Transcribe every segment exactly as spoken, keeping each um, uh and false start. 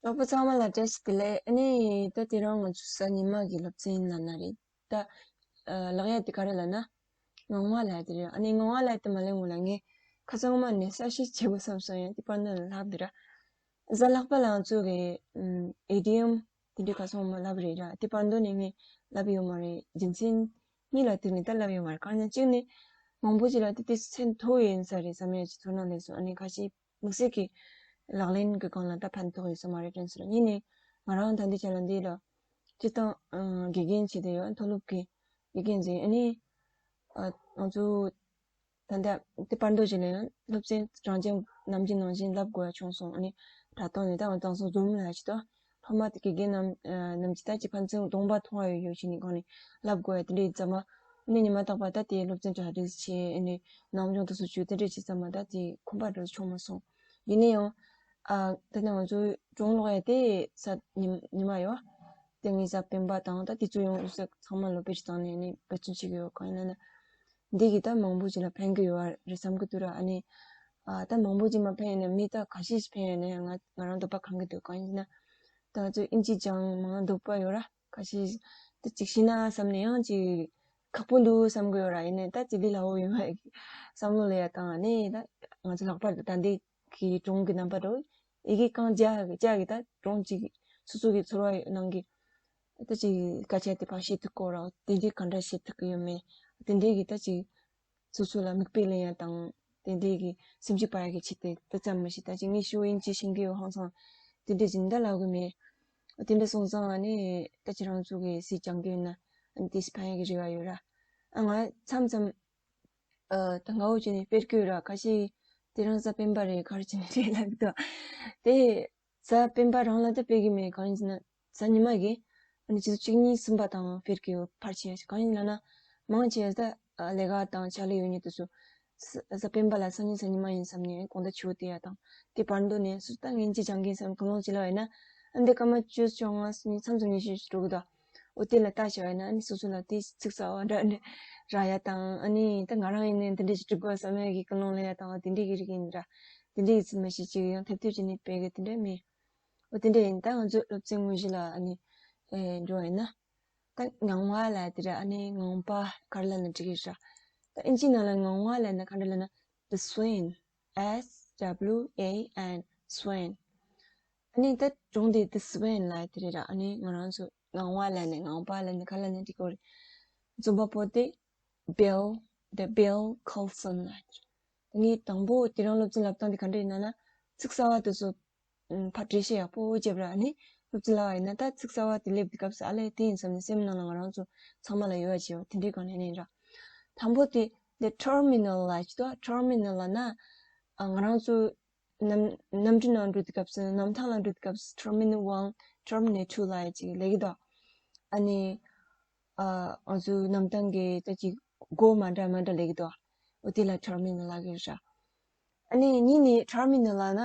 གྲོགས་པོ་ཚང་མ་ལ་བཀྲ་ཤིས་བདེ་ལེགས། ཨ་ནི་ད་དེ་རིང་ང་ཚོ་གཟའ་ཉི་མ་གི་སློབ་ཚན་ལབ་ན་རེད། ད་ཨ་ལབ་ཡ་དེ་ག་རེ་ལབ་ན། ངང་པ་ལབ་ཡ་དེ་རེད། ཨ་ནི་ངང་པ་ལབ་ཡ་དེ་མ་ལབ་སྔོན་ལ་ངས་ཁ་སང་མ་ནས་གསལ་བཤད་བྱེད་དགོས་བསམ་སོང་། ཡང་དེ་བར་འདི་ལ་ལབ་དེ་ར། གཟའ་ལྷག་པ་ལ་ང་ཚོ་གི་ཨམ་ཨི་ཌི་ཡམ་དེ་འདྲའི་ཁ་སང་མ་ལབ་རེད་ར། དེ་བར་འདི་ནས་ངས་ལབ་ཡོད་མ་རེད། རྒྱུ་མཚན་གཉིས་ལ་དེ་ནས་ད་ལབ་ཡོད་མ་རེད། གང་ཡིན་ན་གཅིག་ནས་མང་པོ་ཅིག་ལ་དེ་དེ་ཚན་མཐོ་ཡིན་ས་རེད་བསམ་ཡ་ཅིག་ཚོར་སྣང་སླེབས་སོང་། ཨ་ནི་ཁ་ཤས་དམིགས་བསལ་གྱི་ལག་ལེན་གྱི་སྒང་ལ་ད་ཕན་ཐོགས་ཡོད་ས་མ་རེད་དྲན་སོང་། གཉིས་ནས་ང་རང་ད་འདི་ཆ་ལ་འདི་ལ་སྤྱིར་བཏང་ཨ་དགེ་རྒན་བྱེད་དུ་ཡོད། མཐོ་སློབ་ཀྱི་དགེ་རྒན་ཟིན། ཨ་ནི་ཨ་ང་ཚོ་ད་ལྟ་དེ་བར་འདི་ཞིག་ལ་ཡང་སློབ་ཚན་རང་བྱུང་ནམ་རྒྱུན་ནང་བཞིན་བསླབ་དགོས་ཡ་བྱུང་སོང་། ཨ་ནི་དྲ་ཐོག་ནས་ད་ང་དང་སོང་ཛུམ་ལ་ཡ་ཅིག་ཏོ། སློབ་མ་དེ་དགེ་རྒན་རྣམས་ཨ་རྣམས་ཀྱིས་ད་ཅིག་ཕན་ཚུན་གདོང་པ་མཐོང་བ་ཡོད་ཡོད་བྱས་ནས་སྒང་ནས་བསླབ་དགོས་ཡ་དེ་འདྲའི་ཙམ་མ། ཨ་ནི་ཉི་མ་རྟག་པར་ད་དེ་སློབ་ཚན་གྲ་སྒྲིག་བྱས། ཨ་ནི་ནམ་རྒྱུན་དུ་སུ་བཅུ་དེ་འདྲས་བྱས་ཙམ་མ་ད་དེ་ཁོམ་པ་འདྲ་བྱུང་མ་སོང་། ཡིན་ན་ཡང་ཨ་ད་ནི་ང་ཚོའི་སྒྲུང་ཀློག་ཡ་དེ་གཟའ་ཉི་ཉི་མ་ཡོད། དེ་ངའི་གཟའ་སྤེན་པ་དང་ད་དེ་ཚོ་ཡང་ཡོད་ས། ཚང་མ་ལོ་དཔེ་ཞིག་བཏང་ནས་ཨ་ནི་འབད་བརྩོན་བྱེད་ཀྱི་ཡོད། གང་ཡིན་ན་ན་འདི་གིས་ད་མང་པོ་ཅིག་ལ་ཕན་གྱི་ཡོད་རེད་བསམ་གྱི་འདུག་ར། ཨ་ནི་ཨ་ད་མང་པོ་ཅིག་མ་ཕན་ཡིན་ན་མི་ད་ཁ་ཤས་ཤིག་ཕན་ཡོད་ན་ཡང་ང་ང་རང་འདོད་པ་ཁེངས་ཀྱི་འདུག་གང་ཡིན་ན་ད་ང་ཚོ་ཨིན་ཇི་སྦྱང་མང་འདོད་པ་ཡོད་ར། ཁ་ཤས་ད་ཅིག་ཤེས་ན་བསམ་ནས་ཡང་ཅིག་ཁག་པོ་འདུག་བསམ་གྱི་ཡོད་ར། ཡིན་ནའི་ད་ཅིག་ལས་སླ་བོ་ཡོད་མ་ཡིན་བསམ་བློ་ལ་ཡ་བཏང་། ཨ་ནི་ད་ང་ཚོ་ལྷག་པར་དུ་ད་འདི་གི་སྒྲུང་གི་རྣམ་པ་འདྲ་བོ་ཡི་གེ་རྐང་བརྒྱ་གི་བརྒྱ་གི་ད་སྒྲུང་གཅིག་སོ་སོ་གི་ཚོར་བ་ནང་གི་ད་ཅིག་སྐད་ཆ་དེ་ཕར་བཤད་ཐུབ་ཀྱི་ཡོད་ར། དེ་འདྲའི་ག་འདྲ་བཤད་ཐུབ་ཀྱི་ཡོད་མེད་དེ་འདྲའི་གི་ད་ཅིག་སོ་སོ་ལ་མིག་དཔེ་ལེན་ཡ་དང་། དེ་འདྲའི་གི་སེམས་ཤུགས་སྤར་ཡ་གི་ཆེད་དུ་ད་ཙམ་མ་ཞིག་ད་ཅིག་ངས་ཤུགས་ཡིན་ཅི་ཤེས་ཀྱི་ཡོད་ཧང་སང་དེ་འདྲའི་ཅིག་འདི་ལབ་གི་མེད། དེ་འདྲ་སོང་ཙང་ཨ་ནི་ད་ཅིག་རང་ཚོ་གི་སྲིད་སྦྱང་གི་ཡོད་ན་ཨ་ནི་དེ་སི་ཕན་ཡ་གི་རེ་བ་ཡོད་ར། ཨ་ང་མཚམས་མཚམས་ཨ་ད་ང་འོ་ཅི་ནས་དཔེར་བརྗོད་ར་ཁ་ཤས་དེ་རིང་གཟའ་སྤེན་པ་རེད་ག་རེ་བྱས་ནས་རེད་ལབ་ཀྱི་འདུག་དེ་གཟའ་སྤེན་པ་རང་ལ་ད་དཔེ་གི་མེད། གང་ཡིན་ཟེར་ན་གཟའ་ཉི་མ་གི་ཨ་ནི་ཆུ་ཚོད་གཅིག་གཉིས་གསུམ་པ་དང་དཔེར་བརྗོད་ཕལ་ཆེར་གང་ཡིན་ལབ་ན་མང་ཆེ་ད་ལས་ཀ་དང་ཕྱག་ལས་ཡོད་མཁན་དེ་ཚོ་གཟའ་སྤེན་པ་ལ་སང་ཉིན་གཟའ་ཉི་མ་ཡིན་བསམ་ནས་དགོང་དག་ཆུ་བོ་དེ་ཡ་དང་དེ་བར་འདུག་ནས་སུ་ད་ངན་གྱི་སྦྱང་མཁན་བསམ་ཁོ་ལོང་ཅི་ལ་བས་ན་ཨ་འདི་སྐར་མ་བཅུ་བཅོ་ལྔ་གཉིས་མཚམས་མཚམས་ཉི་ཤུ་ཞིག་འགྲོ་གི་འདུག་འོ་དེ་ལ་ལྟ་བྱས་པ་ཡིན་ན་ཨ་ནི་སོ་སོ་ལ་དེ་ཚིག་གསར་བ་འདྲ་ནི་རག་ཡ་དང་། ཨ་ནི་ད་ང་རང་ཡིན་ནའི་འདི་འདྲ་ཞིག་འབྲི་དགོས་བསམ་ཡ་གི་ཀུན་སློང་སླེབས་ཡ་དང་། དེ་འདྲའི་གི་རིགས་ཡིན་འདྲ། དེ་འདྲའི་གི་ཚིག་མ་ཞིག་ཅིག་ཡང་ཐེབས་ཐེབས་བྱས་ནས་སྤེལ་གི་དེ་འདྲ་མེད། འོ་དེ་འདྲ་ཡིན། ད་ང་ཚོའི་སློབ་ཚན་དངོས་གཞི་ལ་ཨ་ནི་ཨེ་འགྲོ་བ་ཡིན་ན། ད་ངང་པ་ལབ་དེ་ར། ཨ་ནི་ངང་པ་ག་རེ་ལབ་ན་འགྲིག་གི་རེད། ད་ཨིན་ཇིའི་ནང་ལ་ངང་པ་ལབ་ན་ག་འདྲ་ལབ་ན། The Swan. S W A N, Swan. ཨ་ནི་ད་སྒྲུང་དེ་The Swan ལབ་དེ་རེད་ར། ཨ་ནི་ང་རང་ཚོ་ངང་པ་ལབ་ནས་ངང་པ་ལབ་ནས་ག་ལབ་ནས་འགྲིག་གི་རེད། རྩོམ་པ་པོ་དེ་Bill, the Bill Colson ལབ་དེ་རེད། ངས་དང་པོ་དེ་རིང་སློབ་ཚན་བསླབ་སྟངས་དེ་ག་འདྲ་ཡིན་ན་ན། ཚིག་གསར་བ་དེ་ཚོ་ཕར་འགྲེལ་བཤད་ཡག་པོ་བརྒྱབ་ར། ཨ་ནི་སློབ་ཚན་བསླབ་པ་ཡིན་ན་ད་ཚིག་གསར་བ་དེ་སླེབས་དུས་སྐབས་སུ་ཨ་ལས་དེ་ཡིན་བསམ་ནས་སེམས་ནང་ལ་ང་རང་ཚོ་ཚང་མ་ལ་ཡོད་པ་བྱས་པ་དེ་འདྲའི་སྒང་ནས་ནི་ར། དང་པོ་དེ་The Terminal ལབ་ཅིག་འདུག Terminal ལབ་ན་ཨ་ང་རང་ཚོ་གནམ་གནམ་གྲུ་ནང་འགྲོ་དུས་སྐབས་སུ་གནམ་ཐང་ལ་འགྲོ་དུས་སྐབས་སུ་Terminal One, Terminal Two ལབ་ཡ་ཅིག་སླེབས་ཀྱི་འདུག་ཨ་ནི་ཨ་ང་ཚོའི་གནམ་ཐང་གི་ད་ཅིག་སྒོ་མ་འདྲ་མ་འདྲ་སླེབས་ཀྱི་འདུག་འོ་དེ་ལ་Terminal ལབ་ཀྱི་རེད། ཨ་ནི་གཉིས་ནི་Terminal ལབ་ན་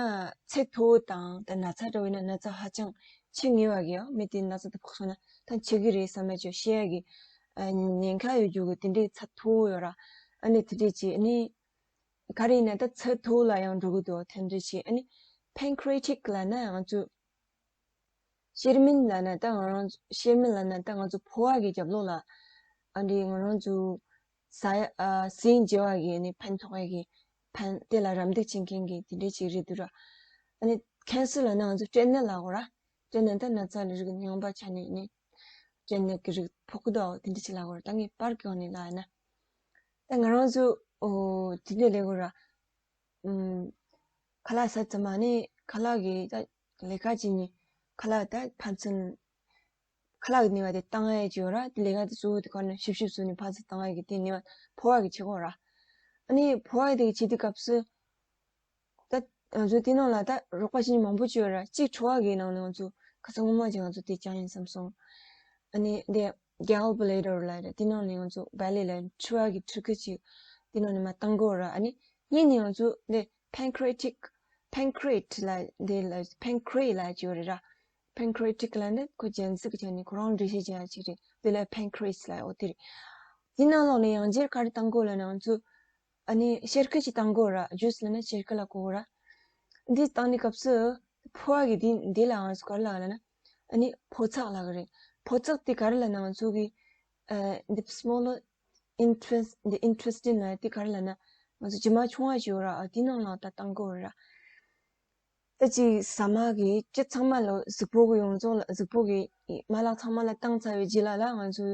ཚད་མཐོ་བོ་དང་ད་ན་ཚ་འདྲ་བོ་ཡིན་ན་ན་ཚ་ཧ་ཅང་ཆེ་ངེས་པ་གི་ཡང་མི་དེ་ན་ཚ་དེ་ཕོག་སོང་ན་ད་ཆེ་གི་རེད་བསམ་ཡ་ཅིག་བཤད་ཡ་གི་ཨ་ཉེན་ཁ་ཡོད་རྒྱུ་གི་དེ་འདྲའི་ཚད་མཐོ་བོ་ཡོད་ར། ཨ་ནི་དེ་འདྲའི་ཅིག་ཨ་ནི་ག་རེ་ཡིན་ན་ད་ཚད་མཐོ་བོ་ལ་ཡང་འགྲོ་གི་འདུག་དེ་འདྲའི་ཅིག་ཨ་ནི་Pancreatic ལབ་ན་ང་ཚོ་གཤེར་རྨེན་ལབ་ན་ད་ང་རང་གཤེར་རྨེན་ལབ་ན་ད་ང་ཚོ་ཕོ་བ་གི་རྒྱབ་ལོགས་ལ་ཨ་འདྲའི་ང་རང་ཚོ་ཟ་ཡ་ཨ་ཟས་བརྗེ་བ་གི་ནི་ཕན་ཐོགས་ཡ་གི་ཕན་དེ་ལ་རམ་འདེགས་བྱེད་མཁན་གི་དེ་འདྲའི་ཅིག་རེད་འདུག་ར། ཨ་ནི་Cancer ལབ་ན་ང་ཚོ་སྐྲན་ནད་ལབ་དགོས་ར། སྐྲན་ནད་ད་ན་ཚ་ལ་རིགས་ཉུང་བ་ཆ་ནས་ནི་སྐྲན་ནད་ཀྱི་རིགས་ཕོག་གི་འདུག་དེ་འདྲ་ཅིག་ལབ་དགོས་ར། ད་ངས་པར་གི་ངོས་ནས་ལབ་ཡ་ན། ད་ང་རང་ཚོ་ཨོ་དེ་འདྲ་ལས་དགོས་ར། ཨུམ། ཁ་ལག་ཟ་ཙམ་མ་ནི་ཁ་ལག་གི་ད་ལས་ཀ་བྱེད་ནི་ཁ་ལག་ད་ཕན་ཚུན་ཁ་ལག་གི་ནུས་པ་དེ་བཏང་ཡས་ཅིག་ཡོད་ར། དེ་ལས་ཀ་དེ་གཙོ་བོ་དེ་ཁོ་ནི་ཤིབ་ཤིབ་བཟོས་ནས་ཕར་ཚུར་བཏང་ཡས་ཀྱི་དེ་ནུས་པ་ཕོ་བ་གི་བྱེད་དགོས་ར། ཨ་ནི་ཕོ་བ་དེ་གི་བྱེད་དུས་སྐབས་སུ་ད་ང་ཚོའི་དེ་ནང་ལ་ད་རོགས་པ་བྱེད་མཁན་མང་པོ་ཅིག་ཡོད་ར། གཅིག་ཕོ་བ་གི་ནང་ནས་ང་ཚོ་ཁ་སང་སྔོན་མ་ཅིག་ང་ཚོ་དེ་སྦྱངས་ཡིན་བསམ་སོང་། ཨ་ནི་དེ་Gallbladder ལབ་རེད། དེ་ནང་ནས་ང་ཚོ་Belly ལ་མཁྲིས་པ་གི་ཕྲུ་གུ་ཅིག་དེ་ནང་ནས་མར་བཏང་དགོས་ར། ཨ་ནི་གཉིས་ནས་ང་ཚོ་འདི་Pancreatic, Pancreas ལ་འདི་ལ་Pancreas ལབ་ཅིག་ཡོད་རེད་ར། Pancreatic ལབ་ནི་ཁོ་སྦྱང་ཚིག་ཅིག་ནི་ཁོ་རང་འགྲེལ་བཤད་བྱེད་ཡ་ཅིག་རེད། དེ་ལ་Pancreas ལབ་འོ་དེ་རེད། དེ་ནང་ལོགས་ནས་ཡང་རྗེས་ག་རེ་བཏང་དགོས་ལབ་ན་ང་ཚོ་ཨ་ནི་གཤེར་ཁུ་ཅིག་བཏང་དགོས་ར། Juice ལབ་ན་གཤེར་ཁུ་ལ་གོ་དགོས་ར། འདི་བཏང་དུས་སྐབས་སུ་ ཕོ་བ་གི་འདི་འདི་ལ་ང་ཚོ་ག་རེ་ལབ་ལབ་ན། ཨ་ནི་ཕོ་ཚག་ལབ་གི་རེད། ཕོ་ཚག་དེ་ག་རེ་ལབ་ན་ང་ཚོ་གི་ཨ་འདི་སི་མོ་ལར་ཨིན་ཊེ་སི་ཊིན་ལབ་དེ་ག་རེ་ལབ་ན། ང་ཚོ་རྗེས་མ་ཆུང་བ་ཞིག་ཡོད་ར། ཨ་དེ་ནང་ལ་ད་བཏང་དགོས་རེད་ར། ད་ཅིག་ཟ་མ་གི་ཅི་ཚང་མ་ལ་གཟུགས་པོ་གི་ཡོངས་རྫོགས་ལ་གཟུགས་པོ་གི་མ་ལག་ཚང་མ་ལ་བཏང་ཚར་བའི་རྗེས་ལ་ལ་ང་ཚོ་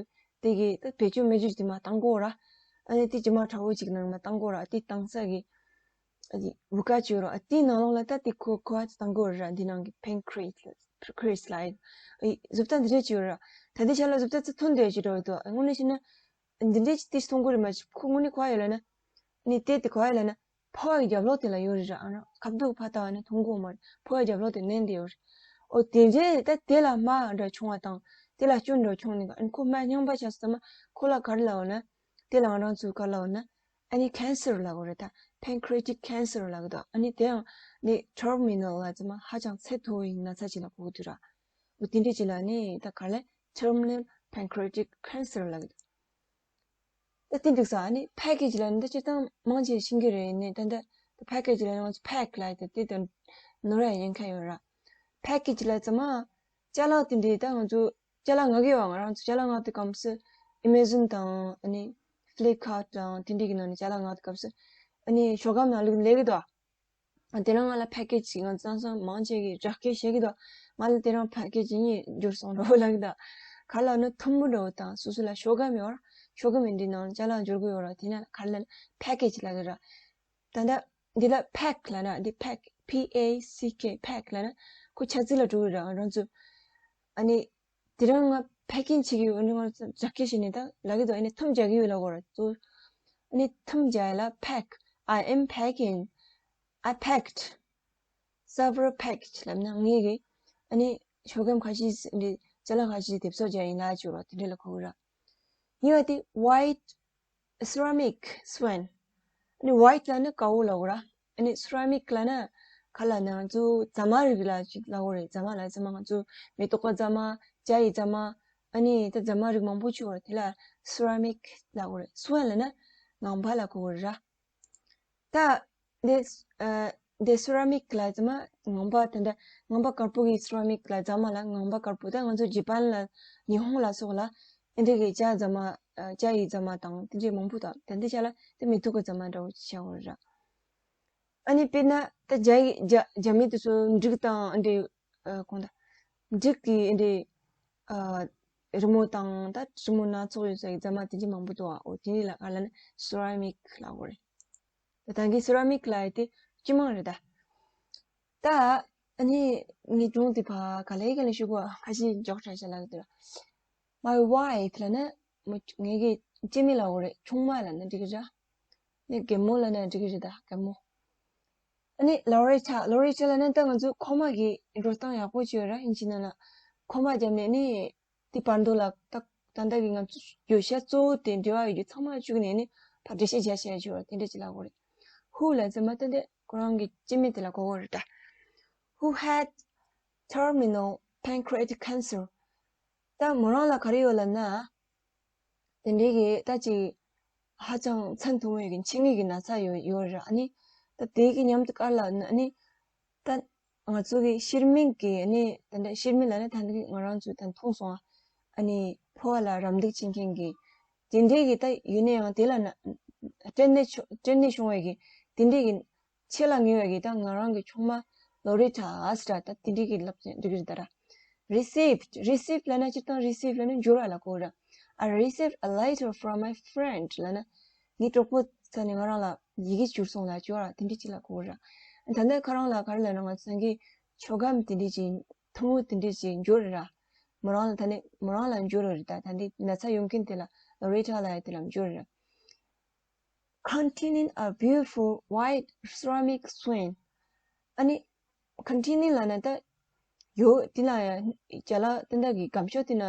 དེ་གི་ད་བེད་སྤྱོད་མི་བྱེད་དེ་མ་བཏང་དགོས་ར། ཨ་ནི་དེ་རྗེས་མ་དྲ་བོ་ཅིག་ནང་མ་བཏང་དགོས་ར། དེ་བཏང་ས་གི་ཨ་ཅིག་བུ་ག་ཅིག་ཡོད་ར། ཨ་དེའི་ནང་ལོགས་ལ་ད་དེ་ཁོ་ཁོ་ཨ་ཅིག་བཏང་དགོས་ར། འདི་ནང་གི་པན་ཁི་རི་ཡ་སི་ལ་པན་ཁི་རི་ཡ་སི་ལ་ཨ་བཟོ་ལྟ་འདི་འདྲ་ཅིག་ཡོད་ར། ད་འདི་ཆ་ལ་བཟོ་ལྟ་ཚིག་ཐོན་བསྡད་ཅིག་འགྲོ་འདུག་དངོས་གནས་བྱས་ན་འདི་འདྲ་ཅིག་དེ་ཞིག་མཐོང་གི་རེད་མ་གཞི། ཁོ་དངོས་གནས་ག་པར་ཡོད་ལབ་ན། ཨ་ནི་དེ་དེ་ག་པར་ཡོད་ལབ་ན། ཕོ་བ་གི་རྒྱབ་ལོགས་དེ་ལ་ཡོད་རེད་ར། ཨ་ནི་ཁ་བརྡ་ཕར་ལྟ་བ་ནི་མཐོང་གི་ཡོད་མ་རེད། ཕོ་བ་རྒྱབ་ལོགས་དེ་མནན་བསྡད་ཡོད་རེད། ཨོ་དེ་འདྲས་ད་དེ་ལ་རྨ་འདྲ་བྱུང་བ་དང་དེ་ལ་སྐྱོན་འདྲ་བྱུང་ནི་ག་ཨ་ནི་ཁོ་རྨ་རྙིང་པ་ཆགས་སོང་ཙང་མ་ཁོ་ལ་ག་རེ་ལབ་ཡོད་ན། དེ་ལ་ང་རང་ཚོས་ག་རེ་ལབ་ཡོད་ན། ཨ་ནི་ཁེན་སར་ལབ་ཀྱི་རེད་ད། པན་ཁི་རི་ཡ་ཊིག་ཁེན་སར་ལབ་ཀྱི་འདུག་ཨ་ནི་དེ་ཡང་ནི་ཊར་མི་ནལ་ལ་ཙམ་མ་ཧ་ཅང་ཚད་མཐོ་བའི་ན་ཚ་ཅིག་ལ་གོ་གི་འདུག་ར། འོ་དེ་འདྲས་ཅིག་ལ་ནི་ད་ག་ལས་terminal pancreatic cancer ལབ་ཀྱི་འདུག་ད་དེ་འགྲིག་ས། ཨ་ནི་ཕེ་ཀེ་ཇི་ལབ་ན་ད་སྤྱིར་བཏང་མང་ཆེ་ཤེས་ཀྱི་རེད། ནི་ད་ལྟ་ཕེ་ཀེ་ཇི་ལབ་ན་ང་ཚོ་ཕེག་ལབ་ཡ་དེ་དེ་དང་ནོར་ཡ་ཉེན་ཁ་ཡོད་ར། ཕེ་ཀེ་ཇི་ལབ་ཙམ་མ་ཅ་ལག་དེ་འདྲའི་ད་ང་ཚོ་ཅ་ལག་མངགས་ཀྱི་ཡོད། ང་རང་ཚོ་ཅ་ལག་མངགས་དུས་སྐབས་སུ་ཨེ་མེ་ཟོན་དང་ཨ་ནི་ཕི་ལིབ་ཀར་ཊི་དང་དེ་འདྲའི་གི་ནང་ནས་ཅ་ལག་མངགས་དུས་སྐབས་སུ་ཨ་ནི་ཤོག་སྒམ་ནང་བླུགས་ནས་སླེབས་ཀྱི་འདུག་ཨ་དེ་རིང་ང་ལ་ཕེ་ཀེ་ཇི་ཅིག་ང་ཚང་སང་མང་ཆེ་གིས་རྒྱག་སྐད་བཤད་ཀྱི་འདུག་ང་ལ་དེ་རིང་ཕེ་ཀེ་ཇི་གཉིས་འབྱོར་སོང་འདྲ་བོ་ལབ་ཀྱི་འདུག་ག་ལབ་ན་ཐུམ་མོ་འདྲ་བོ་དང་སོ་སོ་ལ་ཤོག་སྒམ་ཡོད་ར། ཤོག་སྒམ་འདི་ནང་ཅ་ལག་འབྱོར་གྱི་ཡོད་ར། དེ་ནས་ག་ལབ་ན་ཕེ་ཀེ་ཇི་ལབ་ཀྱི་ར། ད་ལྟ་འདི་ལ་ཕེག་ལབ་ན་འདི་ཕེག P A C K ཕེག་ལབ་ན་ཁོ་ཆ་ཚིག་ལ་འགྲོ་གི་ར། ང་རང་ཚོ་ཨ་ནི་དེ་རིང་ང་ཕེག་ཀིང་བྱེད་ཀྱི་ཡོད། ཨ་ནི་ང་རང་ཚོ་རྒྱག་སྐད་བཤད་ནས་ད་ལབ་ཀྱི་འདུག་ཨ་ནི་ཐུམ་རྒྱག་གི་ཡོད་ལབ་དགོས་ར། ཚོ་ཨ་ནི་ཐུམ་རྒྱག་ཡ་ལ་ཕེག I am packing. I packed several packages ལབ་ན་ངས་གི་ཨ་ནི་ཤོག་སྒམ་ཁ་ཤས་འདི་ཅ་ལག་ཁ་ཤས་དེབ་གསོག་རྒྱག་ཡིན་ལབ་བྱས་ར། དེ་འདྲ་ལ་གོ་གི་ར། གཉིས་པ་དེ་white ceramic spoon. ཨ་ནི་white ལབ་ན་དཀར་པོ་ལབ་དགོས་ར། ཨ་ནི་ceramic ལབ་ན་ག་ལབ་ན་ང་ཚོ་རྫ་མ་རིགས་ལ་ཅིག་ལབ་དགོས་རེད། རྫ་མ་ལབ་ཙམ་མ་ང་ཚོ་མེ་ཏོག་གི་རྫ་མ། ཇ་ཡི་རྫ་མ། ཨ་ནི་ད་རྫ་མ་རིགས་མང་པོ་ཅིག་ཡོད་རེད། དེ་ལ་ceramic ལབ་དགོས་རེད། spoon ལབ་ན་ངང་པ་ལ་གོ་དགོས་རེད་ར། ད་འདི་ཨ་འདི་ceramic ལབ་ཙམ་མ་ངང་པ། ད་ལྟ་ངང་པ་དཀར་པོ་གི་ceramic ལབ་རྫ་མ་ལ་ངང་པ་དཀར་པོ། ད་ང་ཚོ་ཇི་པན་ལ་ཉི་ཧོང་ལ་སོགས་ལ་ཨེ་འདྲ་གི་ཇ་རྫ་མ་ཨ་ཇ་ཡི་རྫ་མ་དང་དེ་འདྲའི་མང་པོ་དང་། ད་འདི་ཆ་ལ་དེ་མེ་ཏོག་གི་རྫ་མ་འདྲ་བོ་བྱ་བ་ར། ཨ་ནི་དཔེར་ན་ད་ཇ་ཡི་ཇ་ཇ་མེ་དེ་ཚོ་འབྲུག་དང་ཨེ་འདྲའི་ཨ་གང་ལྟར་འབྲུག་གི་ཨེ་འདྲའི་ཨ་རི་མོ་དང་ད་རི་མོ་སྣ་ཚོགས་ཡོད་ས་གི་རྫ་མ་དེ་འདྲའི་མང་པོ་འདུག་ཨ། འོ་དེ་འདྲ་ལ་ག་ལབ་ན་ceramic ལབ་དགོས་རེད། ད་ད་གིན་ceramic ལབ་ཡ་དེ་སྤྱི་མིང་རེད་ད། ད་ཨ་ནི་ངའི་སྒྲུང་དེ་ཕར་ག་ལེ་ག་ལེ་ཞུ་དགོས། ཁ་ཤས་མགྱོགས་དྲགས་ཤིག་ལབ་ཀྱི་འདུག My wife ལབ་ན་མོ་ངེད་ཀྱི་སྐྱེ་དམན་ལབ་དགོས་རེད། ཆུང་མ་ལབ་ན་འགྲིག་གི་རེད། ནི་རྒན་མོ་ལབ་ན་འགྲིག་གི་རེད་ད། རྒན་མོ། ཨ་ནི་Loretta, Loretta ལབ་ན་ད་ང་ཚོ་ཁོག་མ་གི་འགྲོ་སྟངས་ཡག་པོ་ཅིག་ཡོད་ར། ཨིན་ཇི་ནང་ལ་ཁོག་མ་བརྒྱབ་ནས་ནི་དེ་བར་དོ་ལ་ད་ད་ལྟ་གི་ང་ཚོ་བརྗོད་བྱ་གཙོ་བོ་དེ་འབྲེལ་བ་ཡོད་རྒྱུ་ཚང་མ་བཅུག་ནས་ནི་ཕར་འགྲེལ་བཤད་རྒྱག་བྱས་བྱས་པ་དེ་འདྲ་ཅིག་ལབ་དགོས་རེད། Who ལབ་ཙམ་མ་ད་འདི་ཁོ་རང་གི་སྐྱེ་དམན་དེ་ལ་གོ་དགོས་རེད་ད། Who had terminal pancreatic cancer. ད་མོ་རང་ལ་ག་རེ་ཡོད་ལབ་ན། དེ་འདྲའི་གི་ད་ཅིག་ཧ་ཅང་ཚད་མཐོ་བའི་གི་མཆིན་ནད་ཀྱི་ན་ཚ་ཡོད་ཡོད་རེད། ཨ་ནི་ད་དེ་གི་མཉམ་དུ་ག་རེ་ལབ་ན། ཨ་ནི་ད་ང་ཚོ་གི་ཤི་རྨེན་གི་ཨ་ནི་ད་ལྟ་ཤི་རྨེན་ལབ་ན་ད་འདི་ང་རང་ཚོ་ད་མཐོང་སོང་ཨ། ཨ་ནི་ཕོ་བ་ལ་རམ་འདེགས་བྱེད་མཁན་གི་དེ་འདྲའི་གི་ད་ཡོད་ན་ཡང་དེ་ལ་ན་སྐྲན་ནད་བྱུང་སྐྲན་ནད་བྱུང་བའི་གི་དེ་འདྲའི་གི་ཆེད་ལ་ངེས་པའི་གི་ད་ང་རང་གི་ཆུང་མ་Loretta ཨ་ཟེར་ད་དེ་འདྲའི་གི་ལབ་ཅིག་འགྲིག་གི་རེད་ད་ར། Received, received ལབ་ན་སྤྱིར་བཏང་received ལབ་ན་འབྱོར་བ་ལ་གོ་ར། I received a letter from my friend ལབ་ན་ངའི་གྲོགས་པོ་ཚོ་ནས་ང་རང་ལ་ཡི་གེ་བྱུར་སོང་ལབ་ཅིག་ཡོད་ར། དེ་འདྲའི་ཅིག་ལ་གོ་ར། ད་ནི་ཁོ་རང་ལ་ག་རེ་ལབ་ན་ང་ཚོ་གི་ཆོ་ག་དེ་འདྲའི་ཅིག་ཐུང་ངུ་དེ་འདྲའི་ཅིག་འབྱོར་ར། མོ་རང་ལ་ད་ནི་མོ་རང་ལ་འབྱོར་ར་རེད་ད། ད་འདི་ན་ཚ་ཡོང་མཁན་དེ་ལ་Loretta ལབ་ཡ་དེ་ལ་འབྱོར་ར། Containing a beautiful white ceramic spoon. ཨ་ནི་containing ལབ་ན་ད་ཡོད། དེ་ལ་ཡང་ཅ་ལག་དེ་འདྲ་གི་སྒམ་ཤོག་དེ་ན་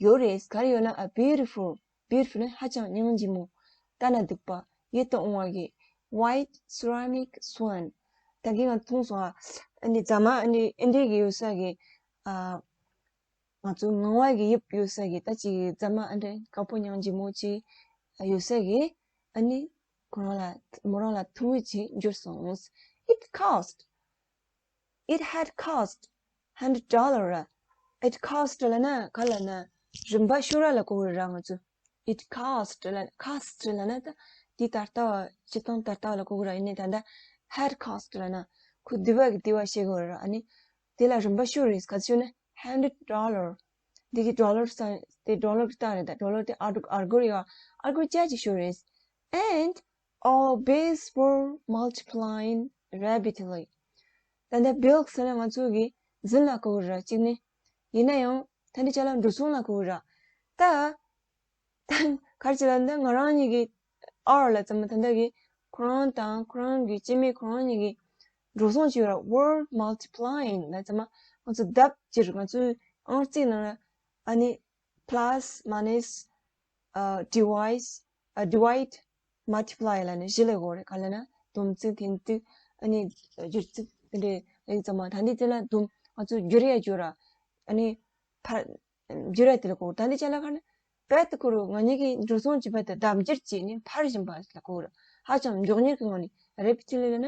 ཡོད་རེད། ག་རེ་ཡོད་ན་a beautiful, beautiful ནི་ཧ་ཅང་སྙིང་རྗེ་མོ། ལྟ་ན་སྡུག་པ། ཡིད་དུ་འོང་བ་གི་white ceramic spoon. ད་གིན་ང་མཐོང་སོང་ཨ། ཨ་ནི་རྫ་མ་ཨ་ནི་ཨེ་འདྲས་གི་ཡོད་ས་གི་ཨ། ང་ཚོ་ངང་བ་གི་དབྱིབས་ཡོད་ས་གི་ད་ཅིག་རྫ་མ་ཨ་འདྲ་དཀར་པོ་སྙིང་རྗེ་མོ་ཅིག་ཡོད་ས་གི་ཨ་ནི་ཁོ་རང་ལ་མོ་རང་ལ་ཐུང་ངུ་ཅིག་འབྱོར་སོང་། It cost, It had cost hundred dollar. It cost ལབ་ན་ག་ལབ་ན་རིན་པ་ཤོར་བ་ལ་གོ་གི་ར་ང་ཚོ། It cost ལབ་ན་cost ལབ་ན་ད་དེ་ད་ལྟ་བ་སྤྱིར་བཏང་ད་ལྟ་བ་ལ་གོ་གི་ར། ཡིན་ནའི་ད་ལྟ་had cost ལབ་ན་ཁོ་དེ་བ་གི་དེ་བ་བཤད་གི་ར། ཨ་ནི་དེ་ལ་རིན་པ་ཤོར་རེད། ག་ཚོད་ན་hundred dollar. འདི་གི་dollar ས་དེ་dollar གི་རྟགས་རེད། ད་dollar དེ་ཨར་ཨར་གོར་ཡོད། ཨར་གོར་ཅག་ཅིག་ཤོར་རེད། And our bills were multiplying rapidly. ད་ལྟ་bill ཟེར་ན་ང་ཚོ་གི་རྫུན་ལ་གོ་གི་ར་གཅིག་ནི། ཡིན་ན་ཡང་ད་འདི་ཅག་ལ་འགྲོ་སོང་ལ་གོ་གི་ར། ད་ད་ག་རེ་བྱས་ལབ་ན་ང་རང་གཉིས་ཀྱི་our ལ་ཙམ་ད་ལྟ་གི་ཁོ་རང་དང་ཁོ་རང་གི་སྐྱེ་དམན་ཁོ་རང་གཉིས་ཀྱི་འགྲོ་སོང་བྱས་ར་were multiplying ལ་ཙམ་ང་ཚོ་ལྡབ་བསྒྱུར། ང་ཚོའི་ཨང་རྩིས་ནང་ལ་ཨ་ནི་plus minus divide divide multiply ལབ་ནས་བཞི་ལ་གོ་རེད། ག་ལབ་ན་སྡོམ་རྩིས་འཐེན་རྩིས་ཨ་ནི་བསྒྱུར་རྩིས་དེ་འདྲའི་ལེགས་ཙམ་མ། ད་འདི་དེ་ལ་སྡོམ་ང་ཚོ་བསྒྱུར་ཡ་བསྒྱུར་ར། ཨ་ནི་ཕར་བསྒྱུར་ཡ་དེ་ལ་གོ། ད་འདི་ཅག་ལ་ག་ནི་བེད་དུ་གོ་རུ་ང་གཉིས་ཀྱི་འགྲོ་སོང་གི་བེད་དུ་ལྡབ་འགྱུར་བྱས་ནས་འཕར་བཞིན་པ་ལ་གོ་རུ། ཧ་ཅང་མགྱོགས་མྱུར་གྱི་ངང་ནས་rapidly ལབ་ན་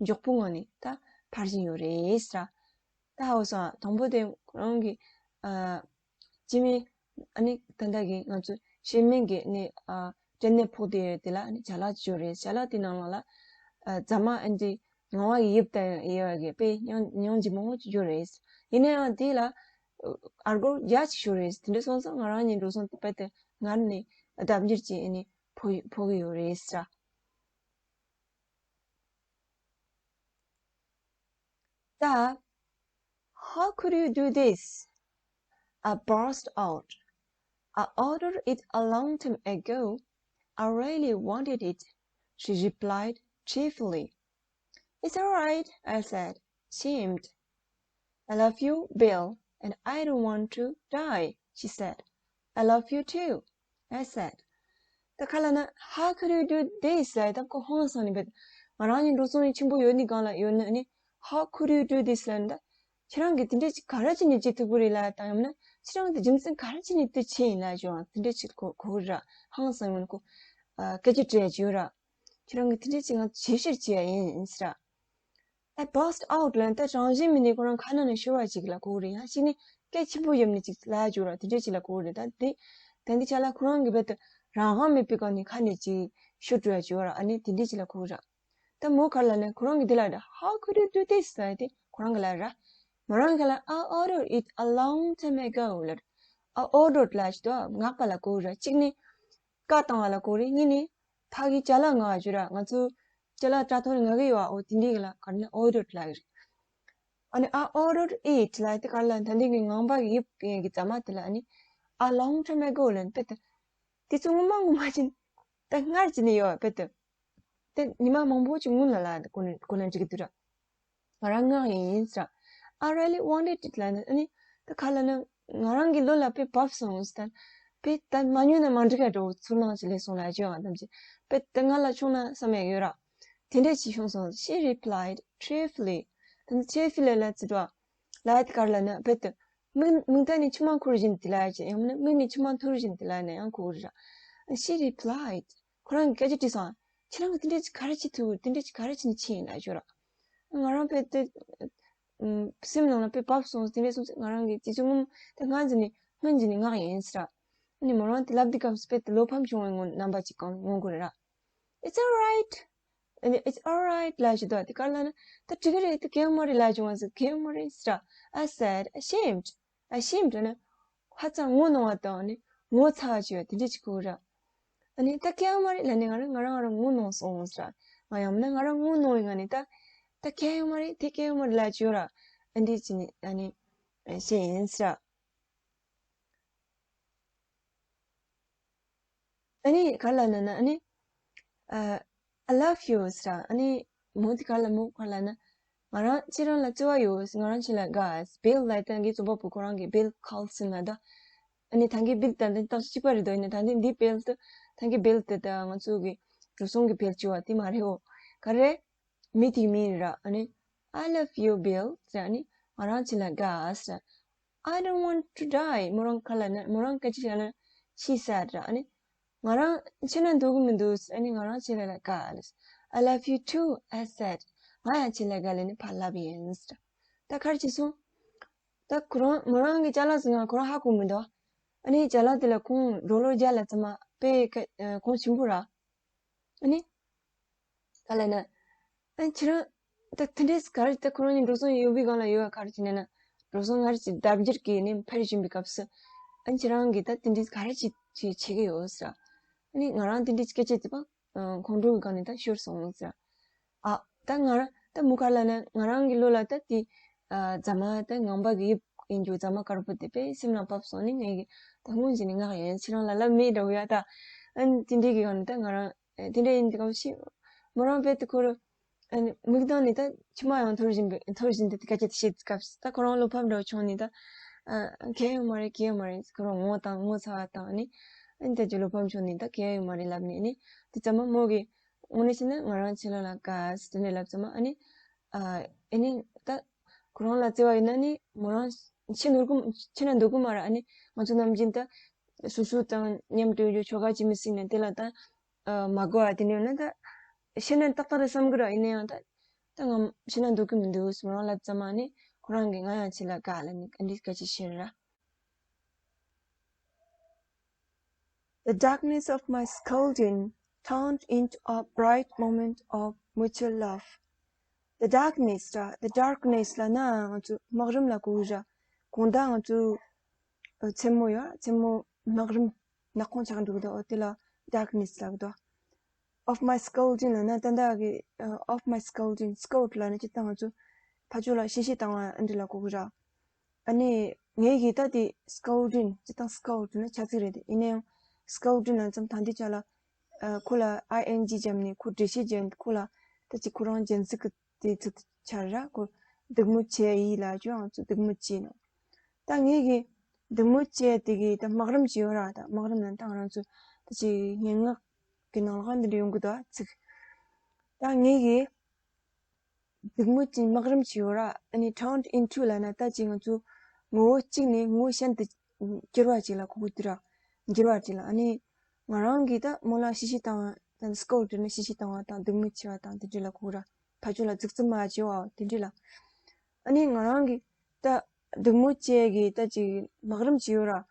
མགྱོགས་པོ་ངང་ནས་ད་འཕར་བཞིན་ཡོད་རེད་ཟེར། ད་ཧ་གོ་སོང་། དང་པོ་དེ་ཁོ་རང་གི་ཨ། སྐྱེ་དམན་ཨ་ནི་ད་ལྟ་གི་ང་ཚོ་སྐྱེ་དམན་གྱི་ནི་ཨ་སྐྲན་ནད་ཕོག་དེ་ཡོད་དེ་ལ་ནི་ཅ་ལག་ཅིག་ཡོད་རེད། ཅ་ལག་དེ་ནང་ལོགས་ལ་ཨ་རྫ་མ་ཨ་འདི་ངང་བ་གི་དབྱིབས་དང་དབྱེ་བ་གི་དཔེ་ཉུང་ཉུང་ཅིག་མང་པོ་ཅིག་ཡོད་རེད། ཡིན་ན་ཡང་དེ་ལ་ཨར་གོར་རྒྱ་ཆེ་ཤོས་རེད། དེ་འདྲ་སོང་ཙང་ང་རང་གཉིས་འགྲོ་སོང་དེ་དཔེ་དེ་ངར་ནས་ལྡབ་འགྱུར་གྱིས་ཨ་ནི་ཕོག་ཕོག་གི་ཡོད་རེད་ཟེར། ད། How could you do this? I burst out. I ordered it a long time ago. I really wanted it, she replied cheerfully. It's all right, I said, ashamed. I love you, Bill, and I don't want to die, she said. I love you too, I said. ད་ག་ལབ་ན། How could you do this? ལབ་ཡ་ད་ཁོ་ཧང་སངས་ནས་བེད། ང་རང་གཉིས་འགྲོ་སོང་ནི་ཆེན་པོ་ཡོད་ནི་སྒང་ལ་ཡོད་ནི་ཨ་ནི། How could you do this? ལབ་ན་ད་ཁྱེད་རང་གིས་དེ་འདྲ་ཅིག་ག་རེ་བྱས་ནས་བྱེད་ཐུབ་ཀྱི་རེད་ལབ་ཡ་དང་། ཡང་མིན་ན་ཁྱེད་རང་གིས་རྒྱུ་མཚན་ག་རེ་བྱས་ནས་དེ་བྱས་ཡིན་ལབ་ཡ་ཅིག་ཡང་དེ་འདྲ་ཅིག་གོ་གོ་གི་ར། ཧང་སངས་ཡོང་ནི་ཁོ། ཨ་སྐད་ཆ་དྲིས་ཡ་ཅིག་ཡོད་ར། ཁྱེད་རང་གིས་དེ་འདྲ་ཅིག་ང་ཚོ་བྱེད་ཕྱིར་བྱས་ཡ་ཡིན་ཟེར་ར། I burst out ལབ་ན་ད་རང་བཞིན་མིན་ནས་ཁོ་རང་ཁ་ནང་ནས་ཤོར་བ་ཅིག་ལ་གོ་གི་རེད། ཡང་གཅིག་ནི་སྐད་ཆེན་པོ་བརྒྱབ་ནས་ཅིག་ལབ་ཡ་ཅིག་ཡོད་ར། དེ་འདྲ་ཅིག་ལ་གོ་གི་རེད། ད་དེ་ད་འདི་ཆ་ལ་ཁོ་རང་གི་བེད་དུ་རང་དབང་མེད་པའི་སྒང་ནས་ཁ་ནས་ཅིག་ཤོར་འགྲོ་ཡ་ཅིག་ཡོད་ར། ཨ་ནི་དེ་འདྲ་ཅིག་ལ་གོ་གི་ར། ད་མོ་ག་རེ་ལབ་ན་ཁོ་རང་གིས་དེ་ལབ་ར། How could you do this? ལབ་ཡ་དེ་ཁོ་རང་གིས་ལབ་ར། མོ་རང་གིས་ལབ། I ordered it a long time ago ལབ་ར། I ordered ལབ་ཡ་ཅིག་ད་མངགས་པ་ལ་གོ་གི་ར། གཅིག་ནི་བཀའ་བཏང་བ་ལ་གོ་རེད། གཉིས་ནི་ཕ་གི་ཅ་ལག་མངགས་ཡ་ཅིག་ཡོད་ར། ང་ཚོ་ཅ་ལག་དྲ་ཐོག་ནས་མངགས་ཀྱི་ཡོད་ཨ། འོ་དེ་འདྲའི་གི་ལ་ག་རེ་ན་ordered ལབ་ཀྱི་རེད། ཨ་ནི་I ordered it ལབ་ཡ་དེ་ག་རེ་ལབ་ན་ད་འདི་གི་ངང་པ་གི་དབྱིབས་ཀྱི་རྫ་མ་དེ་ལ་ཨ་ནི་a long time ago ལབ་ན་བེད་དུ་དེ་ཚོ་སྔོན་མ་སྔོན་མ་ཅིག་ད་སྔར་ཅིག་ནས་ཡོད་བེད་དུ། དེ་ཉི་མ་མང་པོ་ཅིག་སྔོན་ལ་ལབ་ཡ་དེ་གོ་ནས་གོ་ནས་འགྲིག་གི་འདུག་ར། ང་རང་མངགས་ཡིན་ཟེར། I really wanted it ལབ་ན་ཨ་ནི་ད་ག་རེ་ལབ་ན་ང་རང་གི་བློ་ལ་དཔེ་བབས་སོང་ཟེར། དཔེ་ད་མ་ཉོས་ན་མ་འགྲིག་ག་འགྲོ་ཚུར་ནང་ཅིག་སླེབས་སོང་ལབ་ཡ་ཅིག་ཡོད་ཨ། ཐམས་ཅད་དཔེ་ད་ང་ལ་ཆུང་ན་བསམ་ཡ་ཡོད་ར། དེ་འདྲ་ཅིག་བྱུང་སོང་། She replied cheerfully. ད་ནི་cheerfully ལབ་ཡ་ཅིག་འདུག་ཨ། ལབ་ཡ་དེ་ག་རེ་ལབ་ན་བེད་དུ་མིག་མིག་མཐའ་ནས་མཆི་མ་འཁོར་བཞིན་དེ་ལབ་ཡ་ཅིག་ཡང་མིན་ན་མིག་ནས་མཆི་མ་འཐོར་བཞིན་དེ་ལབ་ཡ་ན་ཡང་གོ་གི་རེད་ར། She replied. ཁོ་རང་གིས་སྐད་ཆ་དྲིས་སོང་། ཁྱེད་རང་གིས་དེ་འདྲ་ཅིག་ག་རེ་བྱེད་ཐུབ། དེ་འདྲ་ཅིག་ག་རེ་བྱས་ནས་ཕྱིན་ཡིན་ལབ་ཡ་ཅིག་ཡོད་ར། ང་རང་དཔེ་དེ་ཨུམ་སེམས་ནང་ལ་དཔེ་བབས་སོང་། དེ་འདྲ་སོང་ཙང་ང་རང་གིས་དེ་ཚོ་སྔོན་དེ་སྔ་འཛིན་ནས་སྔོན་འཛིན་ནས་མངགས་ཡིན་ཟེར་ར། ཨ་ནི་མོ་རང་དེ་ལབ་དུས་སྐབས་སུ་དཔེ་དེ་བློ་ཕམ་བྱུང་བའི་ངང་རྣམ་པ་ཅིག་གང་མངོན་གྱི་རེད་ར། It's all right. ཨ་ནི་It's all right ལབ་ཡ་ཅིག་འདུག་ཨ། དེ་ག་རེ་ལབ་ན་ད་འགྲིག་གི་རེད། དེ་གང་ཡང་མ་རེད་ལབ་ཡ་ཅིག་འོང་ཟེར། གང་ཡང་མ་རེད་ཟེར་ར། I said, ashamed. Ashamed ལབ་ན་ཧ་ཅང་ངོ་གནོང་བ་དང་ནི་ངོ་ཚ་བ་ཅིག་ཡོད་དེ་འདྲ་ཅིག་གོ་ར། ཨ་ནི་ད་གང་ཡང་མ་རེད་ལབ་ནས་ང་རང་ང་རང་ང་རང་ངོ་གནོང་སོང་ཟེར། ང་ཡང་མིན་ན་ང་རང་ངོ་གནོང་བའི་ངང་ནས་ད་ད་གང་ཡང་མ་རེད། དེ་གང་ཡང་མ་རེད་ལབ་ཅིག་ཡོད་ར། ཨ་འདི་ཅི་ནི་ཨ་ནི་བཤད་ཡིན་ཟེར། ཨ་ནི་ག་རེ་ལབ་ན་ན་ཨ་ནི་ཨ། I love you ཟེར། ཨ་ནི་མོ་དེ་ག་རེ་ལབ། མོ་ག་རེ་ལབ་ན། ང་རང་ཁྱེད་རང་ལ་བརྩེ་བ་ཡོད། ང་རང་ཁྱེད་ལ་དགའ། Bill ལབ་ཡ་ད་གི་རྩོམ་པ་པོ་ཁོ་རང་གི་Bill Colson ལབ་ད། ཨ་ནི་ད་གི་Bill དང་དེ་ཏག་ཏག་གཅིག་པ་རེད་དོ། ཡིན་ན་ད་གི་འདི་Bill དེ་ད་གི་Bill དེ་ད་ང་ཚོ་གི་འགྲོ་སོང་གི་Bill ཅིག་ཡོད་པ་དེ་མ་རེད་འོ། ག་རེ། མི་དེའི་མིང་རེད་ར། ཨ་ནི། I love you, Bill ཟེར། ཨ་ནི་ང་རང་ཁྱེད་ལ་དགའ་ཟེར། I don't want to die. མོ་རང་ག་རེ་ལབ་ན། མོ་རང་སྐད་ཆ་བཤད་ན། She said ར། ཨ་ནི་ང་རང་ཁྱེད་ན་འདོད་གི་མི་འདུག་ཟེར། ཨ་ནི་ང་རང་ཁྱེད་ལ་དགའ་ལབ་ཟེར། I love you too, I said. ང་ཡང་ཁྱེད་ལ་དགའ་ལབ་ནས་ཕར་ལབ་ཡིན་ཟེར། ད་ག་རེ་བྱས་སོང་། ད་ཁོ་རང་མོ་རང་གི་ཅ་ལག་ཟིག་ང་ཁོ་རང་ཧ་གོ་མི་འདུག་ཨ་ནི་ཅ་ལག་དེ་ལ་ཁོང་ཌོ་ལར་བརྒྱ་ལ་ཙམ་མ་དཔེ་ཁ་ཨ་གོང་ཆེན་པོ་ར། ཨ་ནི། ག་ལ་ན། ཨ་ཁྱེད་རང་། ད་དེ་འདྲས་ག་རེ་ད་ཁོ་རང་གཉིས་འགྲོ་སོང་ཡོད་པའི་སྒང་ལ་ཡོད་ག་རེ་བྱས་ནས་ན། འགྲོ་སོང་སྔར་གྱི་ལྡབ་འགྱུར་གྱིས་ནི་འཕེལ་བཞིན་པའི་སྐབས་སུ། ཨ་ཁྱེད་རང་གིས་ད་དེ་འདྲས་ག་རེ་བྱེད་བྱེད་བྱེད་ཀྱི་ཡོད་ཟེར། ཨ་ནི་ང་རང་དེ་འདྲས་སྐད་ཆ་དེ་པ། ཁོང་ཁྲོ་གི་སྒང་ནས་ད་ཤོར་སོང་ཟེར། ཨ་ད་ང་རང་ད་མུ་ཁ་ལ་ན་ང་རང་གི་བློ་ལ་ད་དེ། ཨ་རྫ་མ་ད་ངང་པ་གི་དབྱིབས་ཡིན་རྒྱུ་རྫ་མ་དཀར་པོ་དེ་དཔེ་སེམས་ལ་བབས་སོང་ནི་ངས་གི་ད་སྔོན་གྱི་ནི་ངག་ཡིན་ཁྱེད་རང་ལ་ལབ་མེད་འདྲ་བོ་ཡ་ད། ཨ་ནི་དེ་འདྲས་ཀྱི་སྒང་ནས་ད་ང་རང་། ཨེ་དེ་འདྲ་ཡིན་དུས་སྐབས་ཤིག་མོ་རང་དཔེ་དེ་ཁོ་རུ། ཨེ་མིག་མདངས་ནས་ད་མཆི་མ་ཡང་འཐོར་བཞིན་པའི་འཐོར་བཞིན་དུ་དེ་སྐད་ཆ་དེ་བཤད་དུས་སྐབས་སུ་ད་ཁོ་རང་བློ་ཕམ་འདྲ་བོ་བྱུང་ནས་ད། ཨ་གལ་ཡོད་མ་རེད་གལ་ཡོད་མ་རེད་ཁོ་རང་ངོ་དང་ངོ་ཚ་བ་དང་ནི། ཨ་ནི་ད་ཅི་བློ་ཕམ་བྱུང་ནས་ད་གལ་ཡོད་མ་རེད་ལབ་ནས་ནི་དེ་ཙམ་མ་མོ་གི་དངོས་གནས་བྱས་ན་ང་རང་ཁྱེད་རང་ལ་དགའ་ཟེར་དེ་འདྲ་ལབ་ཙམ་མ་ཨ་ནི། ཨ་ཨེ་ནི་ད། ཁོ་རང་ལ་བརྩེ་བ་ཡོད་ན་ནི་མོ་རང་ཤི་འདོད་གི་ཤི་ན་འདོད་གི་མ་རེད། ཨ་ནི་ང་ཚོ་ནམ་རྒྱུན་ད་སོ་སོ་དང་མཉམ་དུ་ཡོད་ཆོ་ག་ཅི་མི་སྲིད་ནས་དེ་ལ་ད་མ་དགོས་ཨ་དེ་འདྲ་ཡོད་ན་ད་ཤི་ན་ཏག་ཏག་རེད་བསམ་གི་ར། ཡིན་ན་ཡང་ད་ད་ང་ཤི་ན་འདོད་གི་མི་འདུག་མོ་རང་ལབ་ཙམ་མ་ནི་ཁོ་རང་གིས་ང་ཡང་ཁྱེད་ལ་དགའ་ལབ་ནི་ཨ་འདྲི་སྐད་ཆ་བཤད་ར། The darkness of my scolding turned into a bright moment of mutual love. The darkness ར། The darkness ལབ་ན་ང་ཚོ་སྨག་རུམ་ལ་གོ་གི་ར། གང་ལྟར་ང་ཚོ་མཚན་མོ་ཡ་མཚན་མོ་སྨག་རུམ་ནག་ཁུང་ཆགས་འགྲོ་གི་འདུག་འོ་དེ་ལ་darkness ལབ་གི་འདུག Of my scolding ལབ་ན་ད་ལྟ་གི་of my scolding scold ལབ་ན་སྤྱིར་བཏང་ང་ཚོ་ཕར་ཕྱོགས་ལ་གཤེ་གཤེ་བཏང་བ་འདི་ལ་གོ་གི་ར། ཨ་ནི་ངས་གི་ད་དེ་scolding སྤྱིར་བཏང་scold ལབ་ན་བྱ་ཚིག་རེད། དེ་ཡིན་ན་ཡང་scolding ལབ་ཙམ་ད་འདི་ཆ་ལ་ཨ་ཁོ་ལ་ing བརྒྱབ་ནས་ཁོ་འགྲེལ་བཤད་བརྒྱབ་ཁོ་ལ་ད་ཅི་ཁོ་རང་རྒྱན་ཚིག་གི་དེ་ཚིག་ཆ་ར་ཁོ་སྡིགས་མོ་བྱེད་ཡི་ལབ་ཀྱང་ང་ཚོ་སྡིགས་མོ་བྱེད་ནོ། ད་ངས་གི་སྡིགས་མོ་བྱེད་དེ་གི་ད་སྨག་རུམ་བྱེད་ཡོད་ར། ད་སྨག་རུམ་ལ་ད་ང་རང་ཚོ་ད་ཅི་སྙན་ངག་གི་ནང་ལ་འདི་འདྲ་ཡོང་གི་འདུག་ཨ་ཚིག་ད་ངས་གི་སྡིགས་མོ་ཅན་སྨག་རུམ་བྱེད་ཡོད་ར། ཨ་ནི་turned into ལབ་ན་ད་ཅི་ང་ཚོ་ངོ་བོ་གཅིག་ནས་ངོ་བོ་གཞན་དུ་འགྱུར་བ་ཅིག་ལ་གོ་གི་འདུག་ར། འགྱུར་བ་ཅིག་ལ་ཨ་ནི་ང་རང་གིས་ད་མོ་ལ་གཤེ་གཤེ་བཏང་བ་དང་scold ནི་གཤེ་གཤེ་བཏང་བ་དང་སྡིགས་མོ་བྱེད་པ་དང་དེ་འདྲ་ལ་གོ་གི་ར། ཕར་ཕྱོགས་ལ་ཙིག་ཙིག་མ་བྱེད་པ་དེ་འདྲ་ལ། ཨ་ནི་ང་རང་གིས་ད་སྡིགས་མོ་བྱེད་ཀྱི་ད་ཅིག་སྨག་རུམ་བྱེད་ཡོད་ར།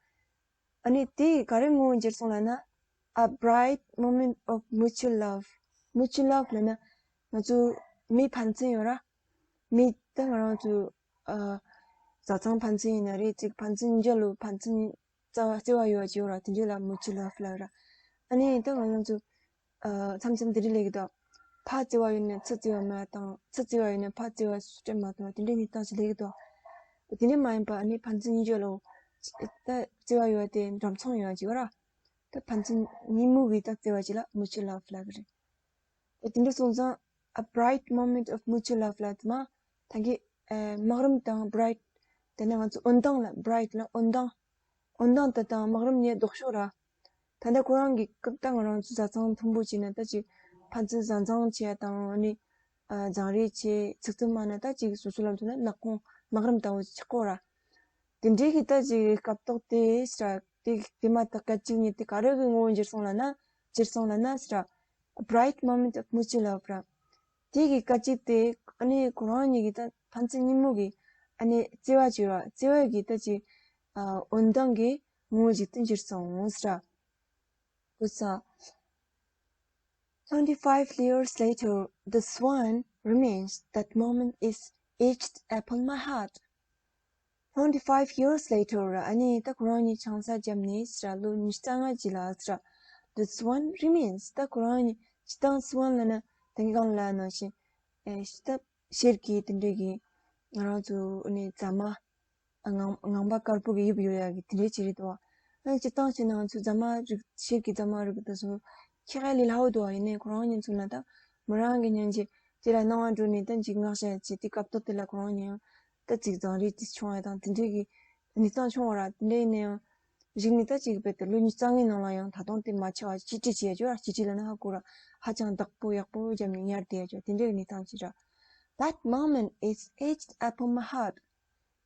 ཨ་ནི་དེ་ག་རེ་ངོ་བོ་འགྱུར་སོང་ལབ་ན། A bright moment of mutual love. Mutual love ལབ་ན་ང་ཚོ་མི་ཕན་ཚུན་ཡོད་ར། མི་ད་ང་རང་ཚོ་ཨ་བཟའ་ཚང་ཕན་ཚུན་ཡིན་ན་རེད། ཅིག་ཕན་ཚུན་མཇལ་ལོ་ཕན་ཚུན་བརྩེ་བ་བརྩེ་བ་ཡོད་པ་ཅིག་ཡོད་ར། དེ་འདྲ་ལ་mutual love ལབ་ར། ཨ་ནི་ད་ང་རང་ཚོ་ཨ་མཚམས་མཚམས་དེ་འདྲ་ལས་ཀྱི་འདུག་ཕ་བརྩེ་བ་ཡོད་ན་ཚུར་བརྩེ་བ་མ་བཏང་། ཚུར་བརྩེ་བ་ཡོད་ན་ཕ་བརྩེ་བ་སྤྲད་མ་བཏང་། དེ་འདྲའི་གནས་སྟངས་ཤིག་སླེབས་ཀྱི་འདུག་དེ་འདྲ་མ་ཡིན་པ་ཨ་ནི་ཕན་ཚུན་གཉིས་ཀྱི་བློ་ད་བརྩེ་བ་ཡོད་དེ་འདྲ་མཚུངས་ཡོད་ཅིག་ཡོད་ར། ད་ཕན་ཚུན་གཉིས་མོ་གི་ད་བརྩེ་བ་ཅིག་ལ་mutual love ལབ་ཀྱི་རེད། ད་དེ་འདྲ་སོང་ཙང་a bright moment of mutual love ལབ་དུས་མ་ད་གི་ཨ་སྨག་རུམ་དང་bright དེ་ནས་ང་ཚོ་འོད་མདངས་ལ་bright ལ་འོད་མདངས། འོད་མདངས་དེ་དང་སྨག་རུམ་གཉིས་ལྡོག་ཕྱོགས་ར། ད་ལྟ་ཁོ་རང་གི་སྐབས་ད་ང་རང་ཚོ་བཟའ་ཚང་མཐུན་པོ་བྱས་ན་ད་ཅིག་ཕན་ཚུན་བཟའ་ཚང་བྱས་དང་ནི་ཨ་བཟང་རེས་བྱས་ཚིག་རྩུབ་མ་ན་ད་ཅིག་སོ་སོ་ལ་མཚོན་ན་ནག་ཁུང་སྨག་རུམ་ལྟ་བུ་ཆགས་ཀྱི་ཡོད་ར། དེ་འདྲའི་གི་ད་ཅིག་སྐབས་ཐོག་དེ་ཟེར་ར་དེ་དེ་མ་ཐག་སྐད་ཅིག་ཉིད་དེ་ག་རེ་གི་ངོ་བོ་འགྱུར་སོང་ལབ་ན་འགྱུར་སོང་ལབ་ན་ཟེར་ར། A bright moment of mutual love ར། དེ་གི་སྐད་ཅིག་དེ་ཨ་ནི་ཁོ་རང་གཉིས་ཀྱི་ད་ཕན་ཚུན་གཉིས་མོ་གི་ཨ་ནི་བརྩེ་བ་བྱེད་པ་བརྩེ་བ་གི་ད་ཅིག་ཨ་འོད་མདངས་ཀྱི་ངོ་བོ་ཞིག་ཏུ་འགྱུར་སོང་ཟེར་ར། ཀུ་ས། Twenty-five years later, the swan remains. That moment is etched upon my heart. Twenty-five years later ཨ་ནི་ད་ཁོ་རང་གཉིས་ཆང་ས་བརྒྱབ་ནས་ཟེར་ར་ལོ་ཉི་ཤུ་རྩ་ལྔ་ཅིག་ལ་ཟེར་ར། The swan remains. ད་ཁོ་རང་གཉིས་སྤྱིར་བཏང་སི་ཝན་ལབ་ན་དེང་གང་ལ་ནང་བཞིན་ཨེ་ད་ཤེལ་གྱི་དེ་འདྲས་ཀྱི་ང་རང་ཚོ་ཨ་ནི་རྫ་མ་ངང་ངང་པ་དཀར་པོ་གི་དབྱིབས་ཡོད་ཡ་གི་དེ་འདྲས་ཅིག་རེད་དོ། ཨ་ནི་སྤྱིར་བཏང་བྱས་ན་ང་ཚོ་རྫ་མ་རིགས་ཤེལ་གྱི་རྫ་མ་རིགས་དེ་ཚོ་ཁྱེད་ཀ་ལས་སླ་བོ་དོ། ཡིན་ནའི་ཁོ་རང་གཉིས་མཚོན་ན་ད་མོ་རང་གི་སྙིང་རྗེ་དེ་ལ་སྣང་བ་འགྲོ་ནས་ད་འཇིགས་སྔགས་བཤད་ཅིག་དེ་སྐབས་ཐོག་དེ་ལ་ཁོ་རང་གཉིས་ཡང་ད་ཅིག་བཟང་རེས་ཅིག་བྱུང་བ་དང་དེ་འདྲས་ཀྱི་གནས་སྟངས་བྱུང་བ་ར། དེ་འདྲས་ཡིན་ན་ཡང་གཞིགས་ནས་ད་ཅིག་རྦད་དེ་ལོ་ཉི་ཤུ་རྩ་ལྔའི་ནང་ལ་ཡང་ད་དུང་དེ་མ་ཆག་པ་གཅེས་སྤྲས་བྱེད་ཡ་ཅོ་ར། གཅེས་སྤྲས་ལབ་ན་ཧ་གོ་ར། ཧ་ཅང་བདག་པོ་ཡག་པོ་བརྒྱབ་ནས་ཉར་བསྡད་ཡ་ཅོ་དེ་འདྲའི་གནས་སྟངས་ཅིག་ར། That moment is etched upon my heart.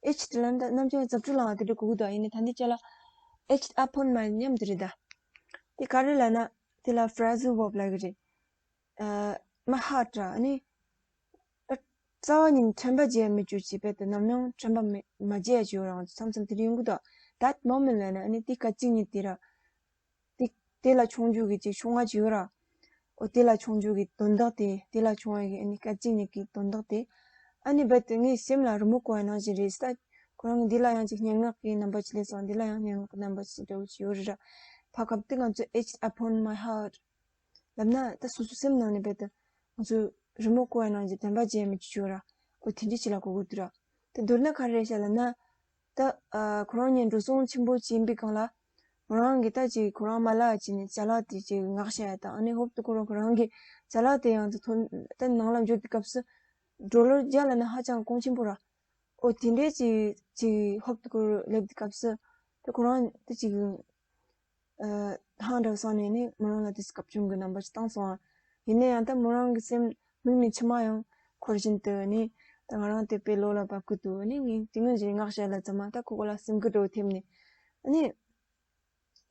Etched ལབ་ན་ད་ནམ་རྒྱུན་རྫབ་ཀྲུ་ལའང་དེ་འདྲ་གོ་གི་འདུག་ཡིན་ནའི་ད་འདི་ཅ་ལག་etched upon my མཉམ་དེ་རེད་ད། དེ་ག་རེ་ལབ་ན་དེ་ལ་phrasal verb ལབ་གི་རེད། ཨ་my heart ར་ཨ་ནི། ཨ་ རྩ་བ་ཉིད་ནས་དྲན་པ་བརྗེད་ཡ་མི་བཅུག་ཅེས་དཔེ་དེ་ནམ་ཡང་དྲན་པ་མི་མ་བརྗེད་ཡ་ཅིག་ཡོད་ར། ང་ཚོ་མཚམས་མཚམས་དེ་འདྲ་ཡོང་གི་འདུག That moment ལབ་ན་ཨ་ནི་དེ་སྐད་ཅིག་ཉིད་དེ་ར། དེ་དེ་ལ་མཆོང་རྒྱུ་གི་ཅིག་མཆོང་བ་ཅིག་ཡོད་ར། འོ་དེ་ལ་མཆོང་རྒྱུ་གི་དོན་དག་དེ་དེ་ལ་མཆོང་བ་གི་ཨ་ནི་སྐད་ཅིག་ཉིད་ཀྱི་དོན་དག་དེ། ཨ་ནི་རྦད་དེ་ངའི་སེམས་ལ་རི་མོ་བརྐོ་བ་ནང་བཞིན་རེད་ད། ཁོ་རང་གི་འདི་ལ་ཡང་ཅིག་སྙན་ངག་གི་རྣམ་པ་ཅིག་སླེབས་སོང་། འདི་ལ་ཡང་སྙན་ངག་གི་རྣམ་པ་ཅིག་འདྲ་བོ་ཅིག་ཡོད་རེད་ར། ད་སྐབས་དེ་ང་ཚོས་Etched upon my heart ལབ་ན་ད་སོ་སོ་སེམས་ནང་ནས་རྦད་དེ་ང་ཚོས་རི་མོ་བརྐོ་བ་ནང་བཞིན་དྲན་པ་བརྗེད་མི་ཅིག་ཡོད་ར། འོ་དེ་འདྲ་ཅིག་ལ་གོ་གི་འདུག་ར། དེ་མདོར་ན་ག་རེ་རེད་ཤག་ལབ་ན། ད་ཨ་ཁོ་རང་གཉིས་འགྲོ་སོང་ཆེན་པོ་ཅིག་ཡིན་པའི་སྒང་ལ། མོ་རང་གིས་ད་ཅིག་ཁོ་རང་མ་ལག་ཅིག་ནས་ཅ་ལག་དེ་ཅིག་མངགས་བཞག་ཡ་དང་ཨ་ནི་ཧོབ་ཏེ་ཁོ་རང་ཁོ་རང་གི་ཅ་ལག་དེ་ཡང་དུ་ཐོན་ད་ནང་ལ་འབྱོར་དུས་སྐབས་སུ། ཌོ་ལར་བརྒྱ་ལབ་ན་ཧ་ཅང་གོང་ཆེན་པོ་ར། འོ་དེ་འདྲའི་ཅིག་ཅིག་ཧོབ་ཏེ་ཁོ་རང་སླེབས་དུས་སྐབས་སུ། ད་ཁོ་རང་ད་ཅིག་ཨ་ཧང་འདྲ་བསམ་ནས་ནི་མོ་རང་ལ་དེ་སྐབས་བཅོམ་གི་རྣམ་པ་ཞིག་བཏང་སོང་ཨ། ཡིན་ན་ཡང་ད་མོ་རང་གི་སེམས་མིག་ནས་མཆི་མ་ཡང་འཁོར་བཞིན་དུ་ནི། ད་ང་རང་དེ་དཔེ་ལོ་ལ་བབ་གི་འདུག་ནི་ངས་དེ་ངོས་ཀྱི་ངག་བཤད་ལ་ཙམ་མ་ད་ཁོ་ཁོ་ལ་སེམས་འགུལ་འགྲོ་ཐེབས་ནས། ཨ་ནི།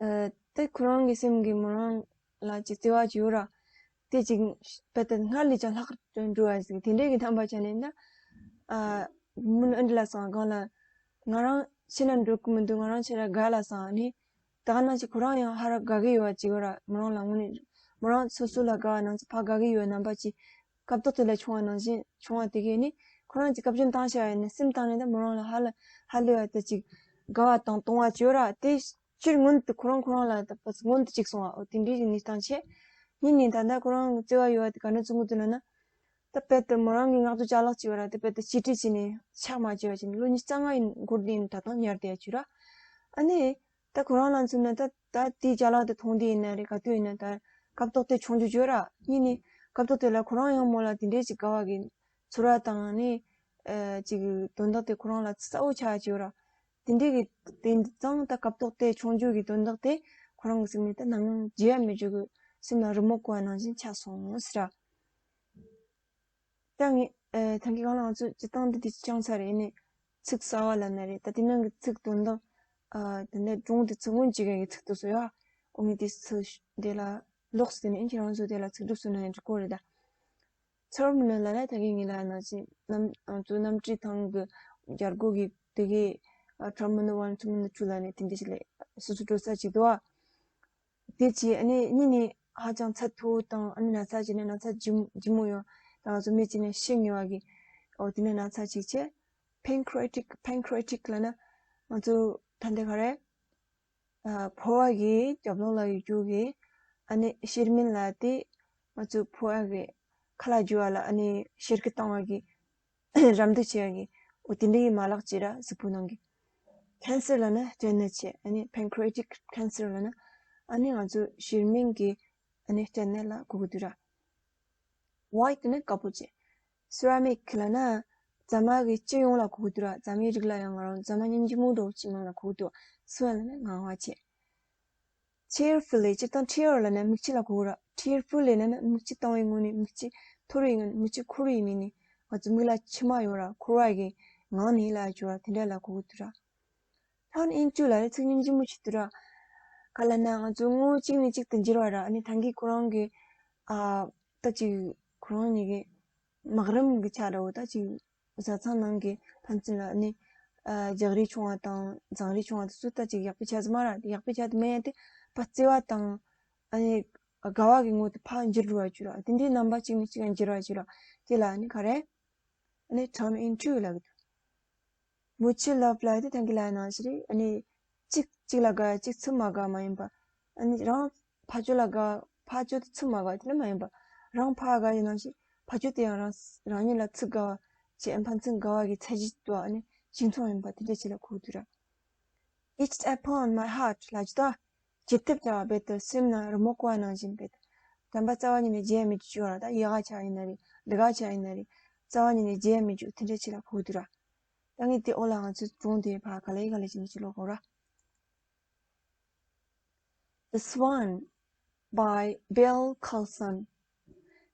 ཨ་ད་ཁོ་རང་གི་སེམས་ཀྱིས་མོ་རང་ལ་ཅིག་བརྩེ་བ་ཅིག་ཡོད་ར། དེ་ཅིག་དཔེ་དེ་སྔར་ལས་ཀྱང་ལྷག་ཏུ་འགྲོ་བ་ཟིག་དེ་འདྲའི་གི་རྣམ་པ་ཆགས་ནས་ད། ཨ་མུན་ཨ་འདྲ་ལ་སང་སྒང་ལ། ང་རང་ཕྱི་ན་འགྲོ་གི་མི་འདུག་ང་རང་ཕྱི་ལ་དགའ་ལ་སང་ནི། ད་ག་ནང་བཞིན་ཁོ་རང་ཡང་ཧ་ར་དགའ་གི་ཡོད་པ་ཅིག་ཡོད་ར། མོ་རང་ལ་དངོས་གནས་མོ་རང་སོ་སོ་ལ་དགའ་བ་ནང་བཞིན་ཕར་དགའ་གི་ཡོད་རྣམ་པ་ཅིག་སྐབས་ཐོག་དེ་ལ་བྱུང་བ་ནང་བཞིན་བྱུང་བ་དེ་གས་ནི། ཁོ་རང་གྱིས་སྐབས་བཅོམ་བཏང་བྱ་བ་ཡིན་ན་སེམས་བཏང་ནས་ད་མོ་རང་ལ་ཧ་ལ་ཧ་ལས་པ་དེ་ཅིག་དགའ་བ་དང་གཏོང་བ་ཅིག་ཡོད་ར། དེ་སྤྱིར་སྔོན་དུ་ཁོ་རང་ཁོ་རང་ལ་ད་སྔོན་དུ་ཅིག་སོང་བ། འོ་དེ་འདྲའི་གནས་སྟངས་བྱས། གཉིས་ནས་ད་ལྟ་ཁོ་རང་བརྩེ་བ་ཡོད་པ་དེ་ག་འདྲ་བྱུང་གི་འདུག་ལབ་ན། ད་དཔེ་དེ་མོ་རང་གི་མངགས་ཐོ་ཅ་ལག་ཅིག་ཡོད་ར། དེ་དཔེ་དེ་གཅིག་སྒྲིལ་བྱས་ནས་ཆག་མ་བྱས་པ་བྱས་ནས་ལོ་ཉི་ཤུ་རྩ་ལྔ་ཡིན་འགོར་དུས་ཡིན་ད་དུང་ཉར་བསྡད་ཡ་ཅིག་ར། ཨ་ནི། ད་ཁོ་རང་ལ་མཚོན་ན་ད་ད་དེའི་ཅ་ལག་དེ་མཐོང་དུས་ཡིན་ན་རེད། ག་དུས་ཡིན་ན་ད་སྐབས་ཐོག་དེ་མཆོང་རྒྱུ་ཅིག་ཡོད་ར། གཉིས་ནི་སྐབས་ཐོག་དེ་ལ་ཁོ་རང་ཡང་མོ་ལ་དེ་འདྲའི་ཅིག་དགའ་བ་གི་ཚོར་བ་དང་ནི། ཨ་ཅིག་དོན་དག་དེ་ཁོ་རང་ལ་གསལ་བོ་ཆགས་ཡ་ཅིག་ཡོད་ར། དེ་འདྲའི་གི་དེ་ཙང་ད་སྐབས་ཐོག་དེ་མཆོང་རྒྱུ་གི་དོན་དག་དེ་ཁོ་རང་གི་སེམས་ནས་ད་ནམ་ཡང་བརྗེད་ཡ་མི་འཇུག་གི་སེམས་ལ་རི་མོ་བརྐོ་བ་ནང་བཞིན་ཆགས་སོང་ཟེར་ར། ད་ངས་ཨ་ཐང་གི་སྒང་ལ་ང་ཚོས་སྤྱིར་བཏང་འདི་དེ་བཅང་ཚར་རེད་ནས། ཚིག་གསར་བ་ལབ་ན་རེད། ད་དེ་ནང་གི་ཚིག་དོན་དག་ཨ་དེ་ནས་སྒྲུང་དེ་ཚིག་སྔོན་ཅིག་གི་ཚིག་ཏུ་བཟོ་ཡ། འོ་ངས་དེ་ཚིག་དེ་ལ་ལོགས་སུ་དེ་ནས་ཁྱེད་རང་ཚོ་དེ་ལ་ཚིག་སྒྲུབ་བཟོ་ན་ཡང་འགྲིག་གོ་རེད་ད། Terminal ལབ་ན་ད་གིན་ངས་ལབ་ནང་བཞིན་གནམ་ང་ཚོ་གནམ་གྲུའི་ཐང་གི་རྒྱལ་སྒོ་གི་དེ་གི་ཨ་Terminal one Terminal two ལབ་ནས་དེ་འདྲ་ཞིག་ལས་སོ་སོ་འགྲོ་ས་ཅིག་འདུག་ཨ། དེ་བྱས་ཨ་ནི་གཉིས་ནི་ཧ་ཅང་ཚད་མཐོ་བོ་དང་ཨ་ནི་ན་ཚ་བྱས་ན་ན་ཚ་ལྗིད་ལྗིད་མོ་ཡོང་། ད་ང་ཚོ་མི་བྱས་ན་ཤི་ངེས་པ་གི། འོ་དེ་ནས་ན་ཚ་ཅིག་བྱས། Pancreatic Pancreatic ལབ་ན་ང་ཚོ་ད་འདི་ག་རེ། ཨ་ཕོ་བ་གི་རྒྱབ་ལོགས་ལ་ཡོད་རྒྱུ་གི་ཨ་ནི་གཤེར་རྨེན་ལབ་དེ། ང་ཚོ་ཕོ་བ་གི་ཁ་ལག་འཇུ་བ་ལ་ཨ་ནི་གཤེར་ཁུ་བཏང་བ་གི་རམ་འདེགས་བྱེད་ཡ་གི་འོ་དེ་འདྲ་གི་མ་ལག་ཅིག་ར་གཟུགས་པོ་ནང་གི། Cancer ལབ་ན་སྐྲན་ནད་བྱས། ཨ་ནི་Pancreatic Cancer ལབ་ན་ཨ་ནི་ང་ཚོ་གཤེར་རྨེན་གི་ཨ་ནི་སྐྲན་ནད་ལ་གོ་གི་འདུག་ར། White ནི་དཀར་པོ་བྱས། Ceramic ལབ་ན་རྫ་མ་གི་སྤྱི་ཡོངས་ལ་གོ་གི་འདུག་ར། རྫ་མའི་རིགས་ལ་ཡང་ང་རང་རྫ་མ་སྙིང་རྗེ་མོ་འདྲ་བོ་ཅིག་ནང་ལ་གོ་གི་འདུག Swell ལབ་ན་ངང་བ་བྱས། Tearfully སྤྱིར་བཏང་tear ལབ་ན་མིག་ཆུ་ལ་གོ་གི་ར། Tearfully ལབ་ན་མིག་ཆུ་བཏང་བའི་ངང་ནས་མིག་ཆུ་འཐོར་བའི་ངང་ནས་མིག་ཆུ་འཁོར་བའི་མིང་ནས་ང་ཚོ་མིག་ལ་མཆི་མ་ཡོད་ར་འཁོར་བ་གི་ངང་ནས་ལ་ཡོད་ར་དེ་འདྲ་ལ་གོ་གི་འདུག་ར། Turn into ལབ་རེད། ཚིག་སྙིང་རྗེ་མོ་ཞིག་འདུག་ར། ག་ལབ་ན་ང་ཚོ་ངོ་བོ་གཅིག་ནས་གཅིག་ཏུ་འགྱུར་བ་ར། ཨ་ནི་ད་གིན་ཁོ་རང་གི་ཨ་ད་ཅིག་ཁོ་རང་གཉིས་ཀྱི་སྨག་རུམ་གྱི་ཆ་འདྲ་བོ་ད་ཅིག་བཟའ་ཚང་ནང་གི་ཕན་ཚུན་ལ་ཨ་ནི་ཨ་རྒྱག་རེས་བྱུང་བ་དང་བཟང་རེས་བྱུང་བ་དེ་ཚོ་ད་ཅིག་ཡག་པོའི་ཆ་ཟིག་མ་ར། ཡག་པོའི་ཆ་དེ་མེད་ཡ་དེ་ཕར་བརྩེ་བ་དང་ཨ་ནི་དགའ་བ་གི་ངོ་དེ་ཕར་འགྱུར་འགྲོ་བ་བཅུག་ར། དེ་འདྲའི་རྣམ་པ་གཅིག་ནས་གཅིག་ལ་འགྱུར་བ་བཅུག་ར། དེ་ལ་ཨ་ནི་ག་རེ། ཨ་ནི་turn into ལབ་གི་འདུག Mutual love ལབ་དེ་ཐང་གི་ལབ་ནང་བཞིན་རེད། ཨ་ནི་གཅིག་གཅིག་ལ་དགའ་གཅིག་ཚུར་མ་དགའ་མ་ཡིན་པ། ཨ་ནི་རང་ཕར་ཕྱོགས་ལ་དགའ་ཕར་ཕྱོགས་དེ་ཚུར་མ་དགའ་དེ་ལ་མ་ཡིན་པ། རང་ཕར་དགའ་ཡིན་ནང་བཞིན་ཕར་ཕྱོགས་དེ་ཡང་རང་རང་ཉིད་ལ་ཚུར་དགའ་བ་བྱས། ཨ་ཕན་ཚུན་དགའ་བ་གི་ཚད་གཞི་དུ་ཨ་ནི་གཅིག་མཚུངས་ཡིན་པ་དེ་འདྲ་ཅིག་ལ་གོ་གི་འདུག་ར། Etched upon my heart ལབ་ཀྱི་ད། ཇི་ལྟར་བྱ་བ་རྦད་དེ་སེམས་ན་རི་མོ་བརྐོ་བ་ནང་བཞིན་རྦད་དེ། དྲན་པ་རྩ་བ་ཉིད་ནས་བརྗེད་མི་བཅུག་ཡོད་ར། ད་ཡག་ག་ཆ་ཡིན་ན་རེད། འདི་ག་ཆ་ཡིན་ན་རེད། རྩ་བ་ཉིད་ནས་བརྗེད་མི་བཅུག་དེ་འདྲ་ཅིག་ལ་གོ་གི་འདུག་ར། ད་ངས་དེ་འོག་ལ་ང་ཚོའི་སྒྲུང་དེ་ཕར་ག་ལེ་ག་ལེ་བྱས་ནས་ཅིག་ཀློག་གོ་ར། The Swan by Bill Carlson.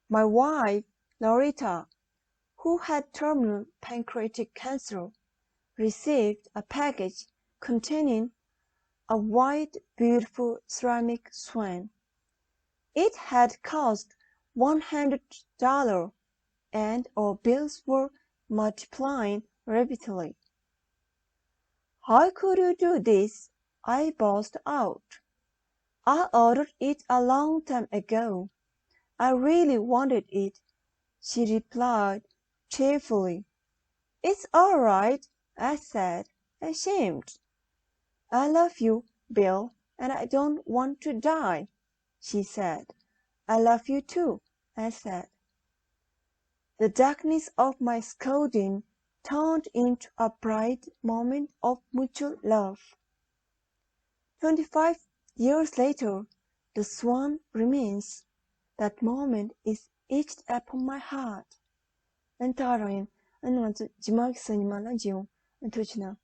My wife, Loretta, who had terminal pancreatic cancer, received a package containing a white, beautiful ceramic swan. It had cost one hundred dollars, and our bills were multiplying rapidly. "How could you do this?" I burst out. "I ordered it a long time ago. I really wanted it," she replied cheerfully. "It's all right," I said, ashamed. "I love you, Bill, and I don't want to die," she said. "I love you too," I said. The darkness of my scolding turned into a bright moment of mutual love. Twenty-five years later, the swan remains. That moment is etched upon my heart. ཨན་ཐ་རང་ཡིན། ཨན་ང་ཚོ་ཇི་མ་གི་ས་ཉི་མ་ལ་འཇིའུ་ཨན་ཐོ་ཆི་ན།